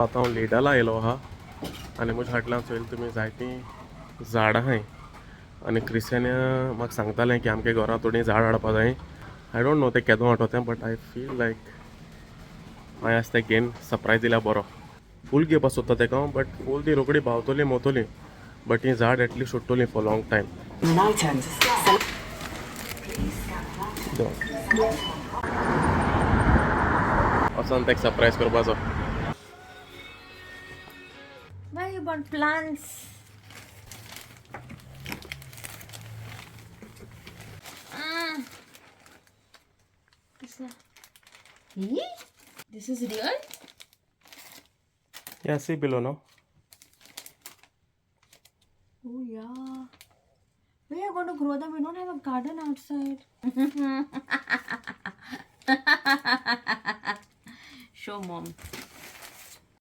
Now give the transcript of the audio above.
आतां हांव लिडला आयलो आहा आनी म्हज्या फाटल्यान चोयल तुमी जायतीं झाडां आहाय आनी क्रिस्यान म्हाका सांगतालें की आमगे घरा थोडीं झाड हाडपा जाय. I don't know तें केदो वाटो तें, बट I feel like हांवें आज तें घेन सरप्रायज दिल्यार बरो. फूल घेवपा सोदता तेका हांव, बट फूल ती रोखडी भावतली मोतली, बट हीं झाड एटलिस्ट उरतलीं फॉर लॉंग टायम. वचोन तेका सरप्रायज करपाचो. Why you bought plants? Mm. This, this is real? Yeah, see below, no? Oh yeah. We are going to grow them. We don't have a garden outside. Show mom.